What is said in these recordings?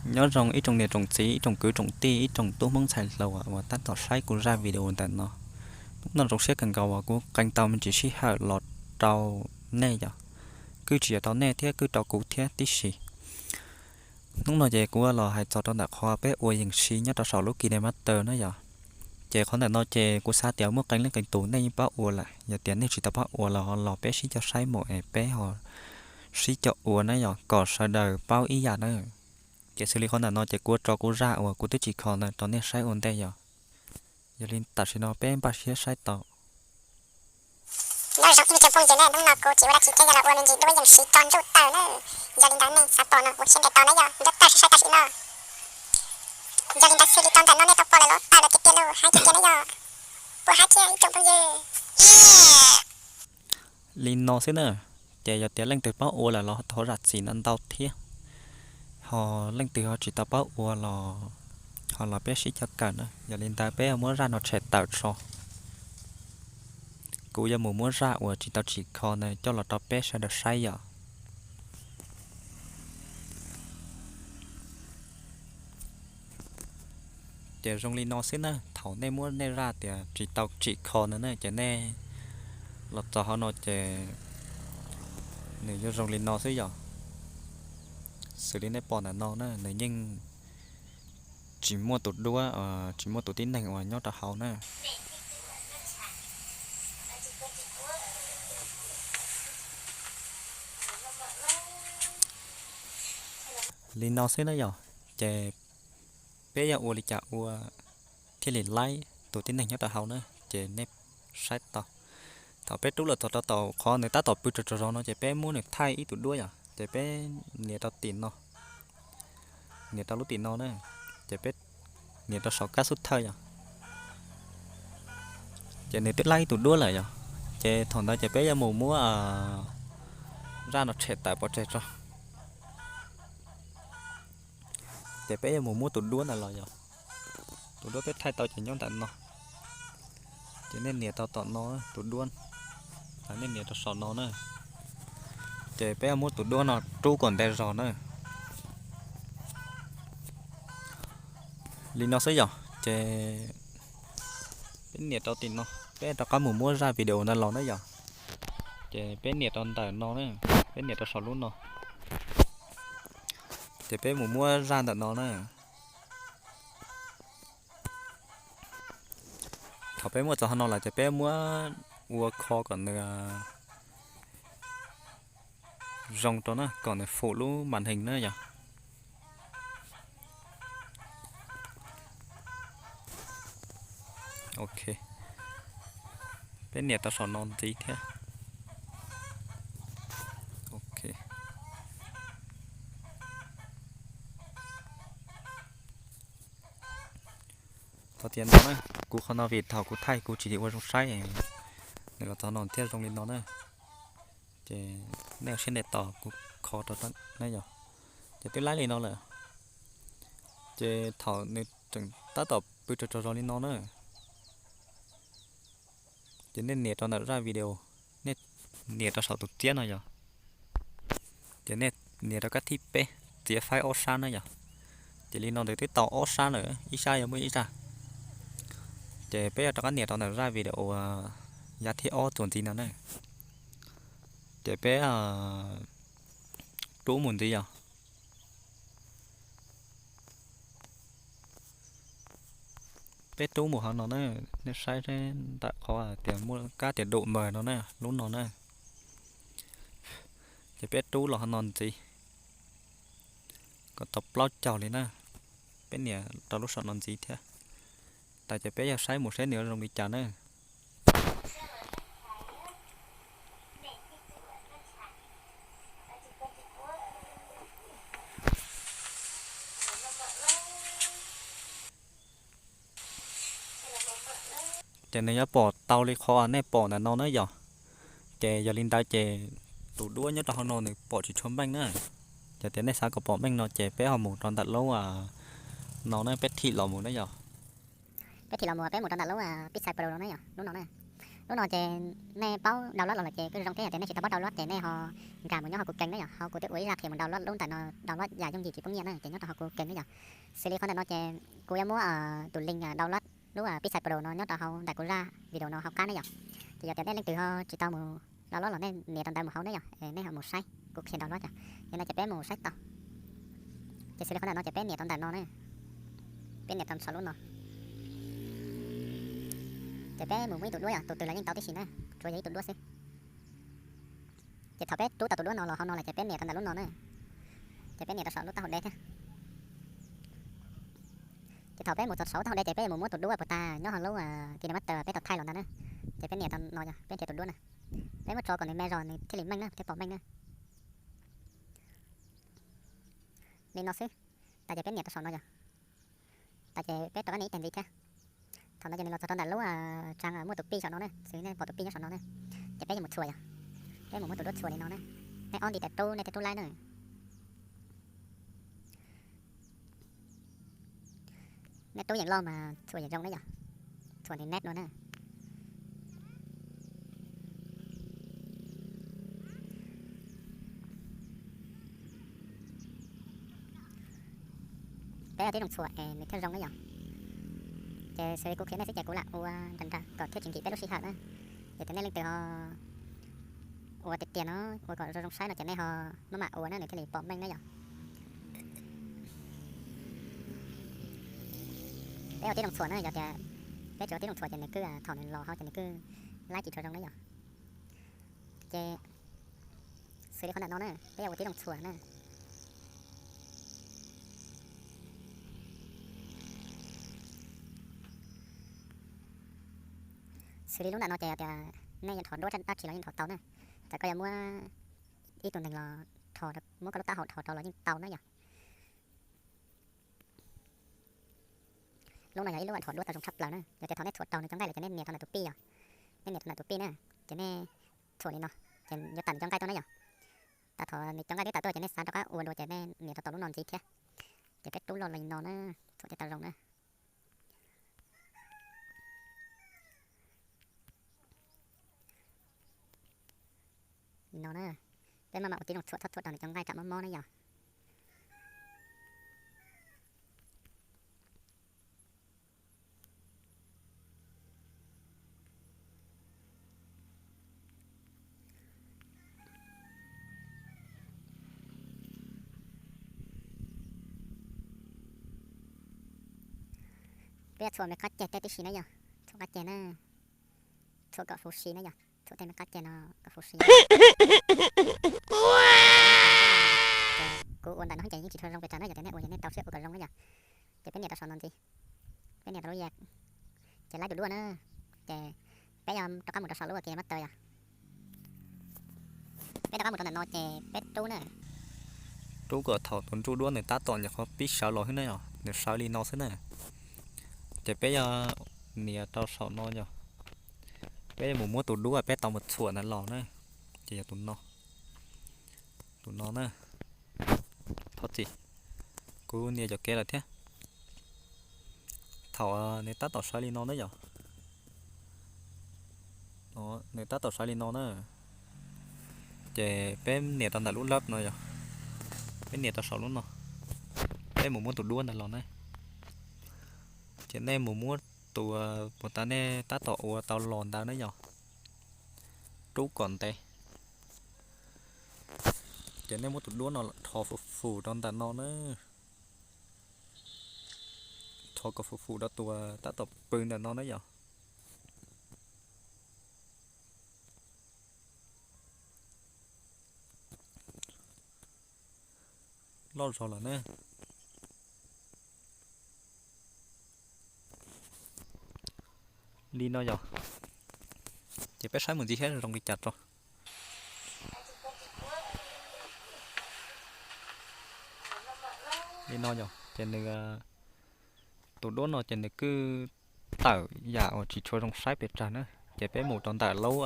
Nyob zoo ib tsoom niam tsoom txiv, ib tsoom kwv tsoom tij, ib tsoom tub Hmoob ntxhais hluas uas tab tom saib kuv zaj video ntawm no. Hnub no zoo siab kawg nkaus uas kuv qee tau me ntsis sij hawm los rau nej yom. Kuj tsis yog rau nej thiab, kuj rau kuv thiab tib si. Hnub no ces kuv los hais txog rau ntawm qhov peb ua yeem siv nyob rau saum lub KineMaster na yom. Ces qhov ntawm no ces kuv xav tias muaj qee leej qee tus nej yeej paub ua lawm, yog tias nej tsis tau paub ua los los peb sib cog saib mus es peb ho sib cog ua na yom, kom sawv daws paub ib yam na. Ces xws li qhov ntawm no ces kuv ua tso kuv zaj uas kuv twb tsim kho ntawd rau nej saib ua ntej yom. Yog li tam sim no peb npaj siab saib tau. Nyob zoo ib tsoom phooj ywg na, hnub no kuv tsis ua dab tsi thiab, yog los ua me ntsis duab yeem siv tso ntsuj taws na. Yog li ntawd nej xav pom no ua siab ntev tau na yom, nrab taws sai sai tam sim no. Yog li ntawd xws li tau ntawm no nej tau pom lawm los taws lawm tiag tiag lauj, hais tiag tiag na yom. Puas hais thiab ib tsoom phooj ywg? Li no xwb na, ces yog tias leej twg paub ua lawm los thov zam txim no ntau thiab, ho leej twg ho tsis tau paub ua los ho los peb sib cog kawm na. Yog li ntawd peb muab zaj no tshem tawm tso. Kuv yuav mus muab zaj uas tsis tau tsim kho na coj los rau peb sawv daws saib yom. Ces zoo li no xwb na, thaum nej muab nej zaj tias tsis tau tsim kho no na ces nej los txog hauv no ces nws yuav zoo li no xwb yom. Xws li nej pom ntawm no na nws yeej tsis muaj tus duab, tsis muaj tus tib neeg uas nyob rau hauv na. Li no xwb na yom, ces peb yuav ua li cas ua thiaj li laib tus tib neeg nyob rau hauv na, ces nej saib tau. Thaum peb rub los txog rau tom qhov nws tab tom pw tsaug tsaug zog no ces peb muab nws thaij ib tus duab yom, ces peb nias rau tim no, nias rau lub tim no na, ces peb nias rau saum kab xub thawj yom, ces nws twb laib ib tus duab lawm yom. Ces thaum ntawd ces peb yuav mus muab zaj no tshem tawm pov tseg tso. Ces peb yuav mus muab tus duab ntawd los yom. Tus duab peb thaij tau ces nyob ntawm no. Ces nej nias tau tom no tus duab, nej nias rau saum no na. Ces peb yuav muab tus duab no rub kom ntev zog na. Li no xwb yom, ces peb nias rau tim no, peb rov qab mus muab zaj video ntawd los na yom. Ces peb nias rau ntawm no na, peb nias rau saum lub no. Ces peb mus muab zaj ntawm no na. Thaum peb muab txog hauv no lawm ces peb muab ua kho kom nws zoo rau na, kom nws fum lub màn hình na yom. Ok, peb nias tau saum no ntxiv thiab. Ok, thaum tias no na, kuv qhov no vim thaum kuv thaij kuv tsis ua zoo saib, nws los txog no thiaj zoo li no na. Ces nej ua siab ntev tos kuv kho rau na yom. Ces twb laib li no lawm. Ces thaum nws tseem tab tom pw tsaug tsaug zog li no na, ces nej nias rau ntawm zaj video, nej nias rau saum tus txiab no yom. Ces nej nias rau kab thib peb, txiav faib ob sab na yom. Ces li no ntawd twb tau ob sab lawm, ib sab yuav muaj ib zaj. Ces peb yuav rov qab nias rau ntawm zaj video uas yav thib ob txuas ntxiv no na. Ces peb rub mus ntxiv yom. Peb rub mus hauv no na, nej saib seb ntawm qhov tias muaj kab tias độ mở no na, lub no na. Ces peb rub los hauv no ntxiv kom tau plaub caug li na. Peb nias rau lub saum no ntxiv thiab. Tas ces peb yog saib mus seb nws yuav zoo li cas na. Ces nws yuav pom tau li qhov nej pom ntawm no na yom. Ces yog li ntawd ces tus duab nyob rau hauv no nws pom tsis tshua meej na. Yog tias nej xav kom pom meej no ces peb ho mus rau ntawm lub no na, peb thim los mus na yom. Peb thim los mus, peb mus rau ntawm lub Pixel Pro no na yom, lub no na. Lub no ces nej paub download los lawm ces kuj zoo thiab, yog tias nej tsis tau paub download ces nej ho nkag mus nyob hauv kuv keeg na yom, hauv kuv twb ua ib zaj qhia mus download lub ntawm no, download yam yooj yim tsis poob nyiaj na, ces nyob rau hauv kuv keeg na yom. Xws li qhov ntawm no ces kuv yuav muab tus link download lub Pixel Pro no nyob rau hauv ntawm kuv zaj video no hauv qab na yom. Ces yog tias nej leej twg ho tsis tau mus download los nej nias rau ntawd mus hauv na yom, nej ho mus saib kuv qhia download yom. Yog no ces peb mus saib tau. Ces xws li qhov ntawm no ces peb nias rau ntawm no na, peb nias rau saum lub no. Ces peb mus muaj ib tug duab yom, tus twg los yeej tau tib si na, tsuav yog ib tug duab xwb. Ces thaum peb rub tau tus duab no los hauv no lawm ces peb nias rau ntawm lub no na, ces peb nias rau saum lub taub hau deb thiab. Ces thaum peb mus txog saum taub hau deb ces peb yuav mus muab tus duab puas tag nyob hauv lub KineMaster peb tau thaij los ntawd na, ces peb nias rau no yom, peb nrhiav tus duab na, peb muab tso kom nws me zog nws thiaj li meej na, thiaj pom meej na. Li no xwb. Tas ces peb nias rau saum no yom. Tas ces peb rov qab nias ib teg ntxiv thiab. Thaum no ces nws los txog rau ntawm lub tsaa muaj tus pij saum no na, xws li nej pom tus pij nyob saum no na. Ces peb yuav mus txhuam yom. Peb mus muab tus duab txhuam li no na. Nej ob nti tas rub nej thiaj rub laib na. Nej rub yeej loj mas txhuam yeej zoo na yom. Txhuam nws neb no na. Peb ua tib zoo txhuam es nws thiaj zoo na yom. Ces xws li kuv qhia nej xwb ces kuv lam ua nra nra kom thiaj tsis nkim peb lub sij hawm na. Ces tias nej leej twg ho ua tiag tiag no, ua kom zoo zoo saib no ces nej ho maj mam ua na nws thiaj li pom meej na yom. Peb ua tib zoo txhuam na, yog tias peb tsis ua tib zoo txhuam ces nws kuj thaum nws los hauv ces nws kuj laib tsis tshua zoo na yom. Ces xws li qhov ntawm no na, peb yuav ua tib zoo txhuam na. Xws li lub ntawm no ces tias nej yuav rho duab dab tsi los yeej rho tau na. Txawm koj yuav muab ib tug neeg los rho, muab koj lub taub hau rho rau los yeej tau na yom. Lub no yog ib lub rho duab tau zoo tshaj plaws na. Yog tias thaum nej txhuam raug nws cov nqaij lawm ces nej nias rau ntawm tus pij yom. Nej nias rau ntawm tus pij na, ces nej txhuam li no, ces yuav tawm nws cov nqaij tuaj na yom. Tas thaum nws cov nqaij twb tawm tuaj ces nej xav rov qab ua dua ces nej nias rau tau lub no ntxiv thiab. Ces peb rub loj li no na, txhuam thiaj tau zoo na. Li no na, peb maj mam ua tib zoo txhuam txhob txhuam raug nws cov nqaij tsam mob mob na yom. Peb txhuam me qab ceg tej tib si na yom, txhuam qab ceg na, txhuam kom huv si na yom, txhuam tej me qab ceg no kom huv si. Kuv ua ntawm no ces yeej tsis tshua zoo pes tsawg na, yog tias nej ua ces nej rau siab ua kom zoo na yom. Ces peb nias rau saum no ntxiv, peb nias rau lub ya, ces laib tus duab na, ces peb yuav rov qab mus rau saum lub KineMaster yom. Peb rov qab mus rau ntawm no ces peb rub na. Rub kom thaum tus ntsuj duab nws tab tom nyuam qhuav pib sawv los xwb na yom, nws sawv li no xwb na. Ces peb yuav nias rau saum no yom. Peb yuav mus muab tus duab peb tau mus txhuam ntawd los na. Ces yog tus no, tus no na. Thov txim, kuv nias cov kev lawm thiab. Thaum nws tab tom sawv li no na yom, nws tab tom sawv li no na, ces peb nias rau ntawm lub lab no yom, peb nias rau saum lub no, peb mus muab tus duab ntawd los na. Ces nej mus muab tus puas tas nej tab tom ua tau los ntawd na yom, rub kom ntev. Ces nej muab tus duab no rho fus fus rau ntawm no na, rho kom fus fus rau tus tab tom pw ntawm no na yom. Loj zog lawm na. Li no yom. Ces peb saib mus ntxiv thiab zoo li cas tso. Li no yom, ces nws, tus duab no ces nws kuj tawm yam uas tsis tshua zoo saib pes tsawg na. Ces peb mus rau ntawm lub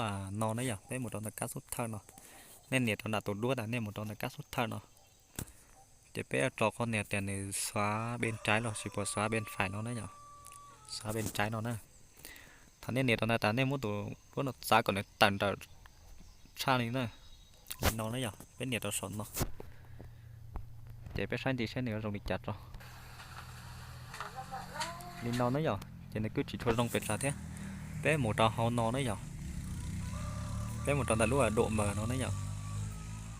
no na yom, peb mus rau ntawm kab xub thawj no. Nej nias rau ntawm tus duab tas nej mus rau ntawm kab xub thawj no. Ces peb tso qhov nias tias nws xóa bên trái los sis puas xóa bên phải no na yom. Xóa bên trái no na. Thaum nej nias rau ntawd tas nej muab tus duab no txav kom nws tawm nrawm tshaj li na. Li no na yog, peb nias rau saum no, ces peb saib nti saib nws yuav zoo li cas tso. Li no na yog, ces nws kuj tsis tshua zoo pes tsawg thiab. Peb mus rau hauv no na yog, peb mus rau ntawm lub duam mas no na yog,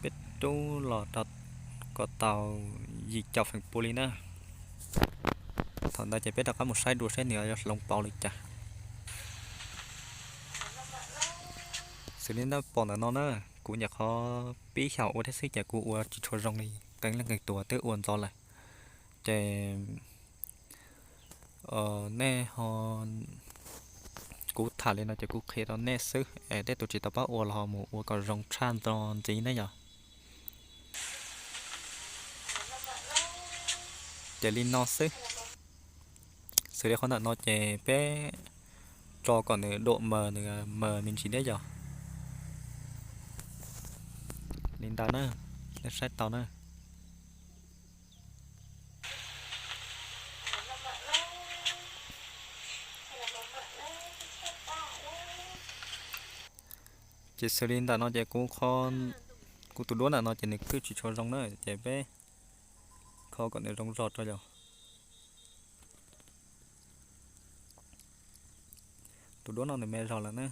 peb rub los rau kom tau yim caum feem pua li na. Thaum ntawd ces peb rov qab mus saib dua saib nws yuav hloov pauv li cas. Xws li nej pom ntawm no na, kuv nyuam qhuav pib xyaum ua thiab xwb ces kuv ua tsis tshua zoo li, qee leej qee tus twb ua ntxov lawm. Ces nej ho, kuv tham li no ces kuv qhia rau nej xwb es tej tus tsis tau pab ua los ho mus ua kom zoo tshaj nto ntxiv na yog. Ces li no xwb. Xws li qhov ntawm no ces peb tso kom nws duam mas nws mas me ntsis thiab yog. Li ntawd na, nej saib tau na. Ces xws li ntawm no ces kuv, kuv tus duab ntawm no ces nws kuj tsis tshua zoo na, ces peb kho kom nws zoo zog rau yog. Tus duab no nws me zog lawm na.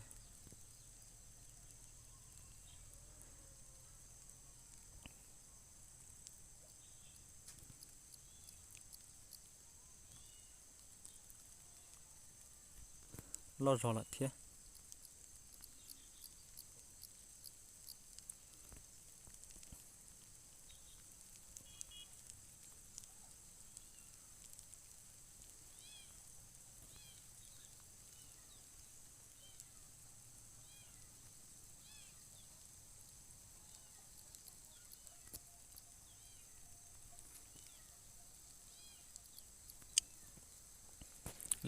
Loj zog lawm thiab.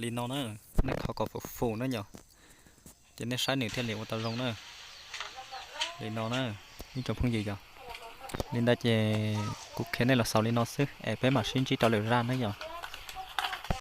Li no na, nej kho kom fum fum na yog, ces nej saib nws thiaj li ua tau zoo na. Li no na, ib tsoom phooj ywg yog. Li ntawd ces kuv qhia nej los xaus li no xwb es peb mam sib ntsib rau lwm zaj na yog.